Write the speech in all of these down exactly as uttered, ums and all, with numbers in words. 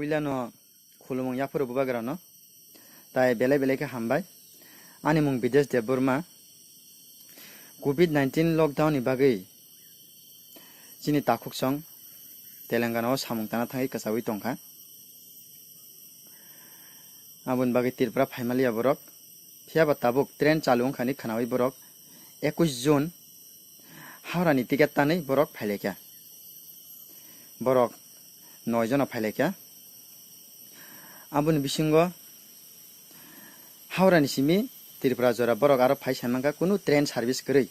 Puilano khulumung yaphuru bubagrano. Tai belai belai khe hambai. Ani mung Bidesh Debbarma. Covid nineteen lockdown ni bagwi chini takhuksong Telangana o samung tana thangwi kwchaui tongkha. Aboni bagwi Tripura phaimaliya borok. Phiyaba tabuk train chalu wngkhani khwnaui borok ekush June Howrani ticket tanwi borok phailaikha. Borok noi jono phailaikha. Aboni bisingo Howrani simi Tripura jora borok aro phai saimankha kunu train service kwrwi.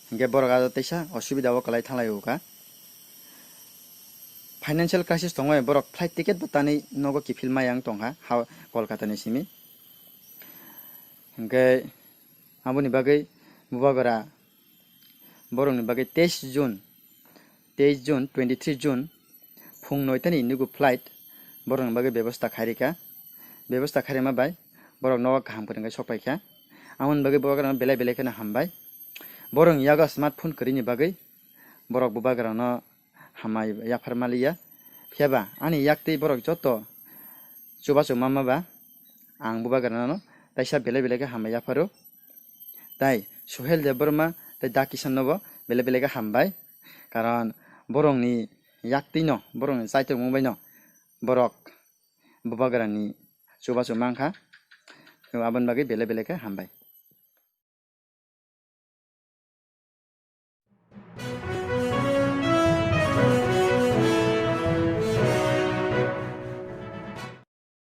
Hinkhe borok aro teisa osubida o kwlai thanglai o kha. Financial crisis tongwi borok flight ticket bo tanwi nogo kiphil maya wng tongkha ha Kolkata ni simi. Hinkhe aboni bagwi bubagra borokni bagwi teis June, teis June, twenty three June phung noitani nugu flight borokni bagwi bebosta khairikha. Bebosta khairima bai borok nogo kaham kwrwngwi sokpaikha. Aboni bagwi bubagrano belai belai kheno hambai. Borokni yago smartphone kwrwini bagwi borok bubagrano hambai yaphar maliya. Phiyaba ani yaktwi borok joto chubachu mama ba ang bubagrano taisa belai belai khe hambai yapharo. Tai Suhel Debbarma tai Da Kishan nobo belai belai khe hambai. Karon borokni yaktwino, borokni chaitok mungbaino borok bubagrani chubachu mankha. Aboni bagwi belai belai khe hambai.